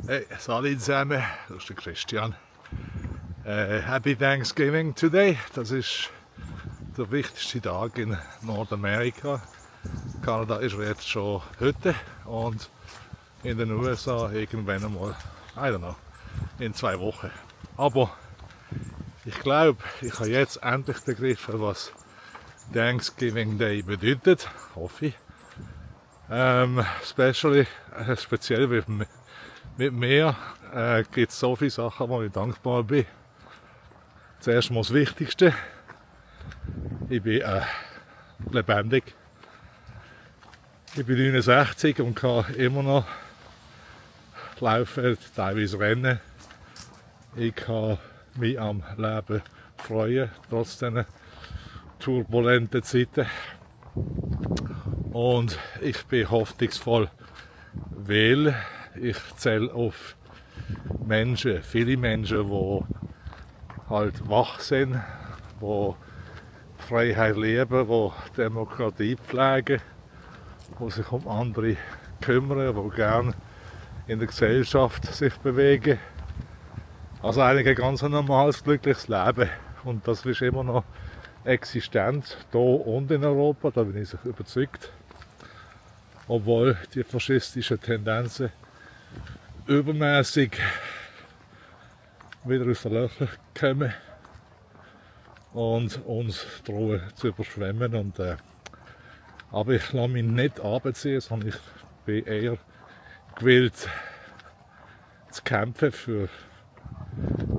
Hey, salut zusammen, das ist der Christian. Happy Thanksgiving today. Das ist der wichtigste Tag in Nordamerika. Kanada ist jetzt schon heute und in den USA irgendwann einmal, I don't know, in 2 Wochen. Aber ich glaube, ich habe jetzt endlich begriffen, was Thanksgiving Day bedeutet, hoffe ich. Speziell mit mir gibt es so viele Sachen, wo ich dankbar bin. Zuerst mal das Wichtigste. Ich bin lebendig. Ich bin 69 und kann immer noch laufen, teilweise rennen. Ich kann mich am Leben freuen, trotz diesen turbulenten Zeiten. Und ich bin hoffnungsvoll, weil ich zähle auf Menschen, viele Menschen, die halt wach sind, die Freiheit lieben, die Demokratie pflegen, die sich um andere kümmern, die gerne in der Gesellschaft sich bewegen. Also eigentlich ein ganz normales, glückliches Leben. Und das ist immer noch existent, hier und in Europa, da bin ich überzeugt. Obwohl die faschistischen Tendenzen übermäßig wieder aus den Löchern kommen und uns drohen zu überschwemmen. Aber ich lasse mich nicht runterziehen, sondern ich bin eher gewillt zu kämpfen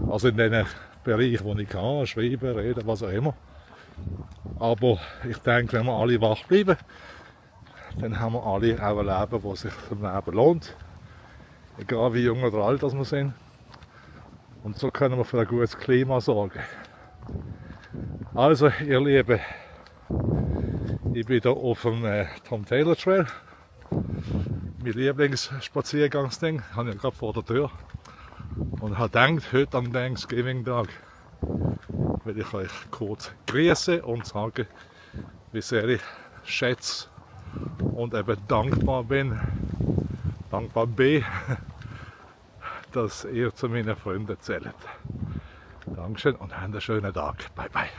also in den Bereichen, wo ich kann, schreiben, reden, was auch immer. Aber ich denke, wenn wir alle wach bleiben, dann haben wir alle auch ein Leben, das sich zum Leben lohnt. Egal wie jung oder alt wir sind. Und so können wir für ein gutes Klima sorgen. Also, ihr Lieben, ich bin hier auf dem Tom Taylor Trail. Mein Lieblingsspaziergangsding, habe ich gerade vor der Tür. Und habe gedacht, heute am Thanksgiving-Tag will ich euch kurz grüßen und sagen, wie sehr ich schätze und eben dankbar bin, dass ihr zu meinen Freunden zählt. Dankeschön und habt einen schönen Tag. Bye bye.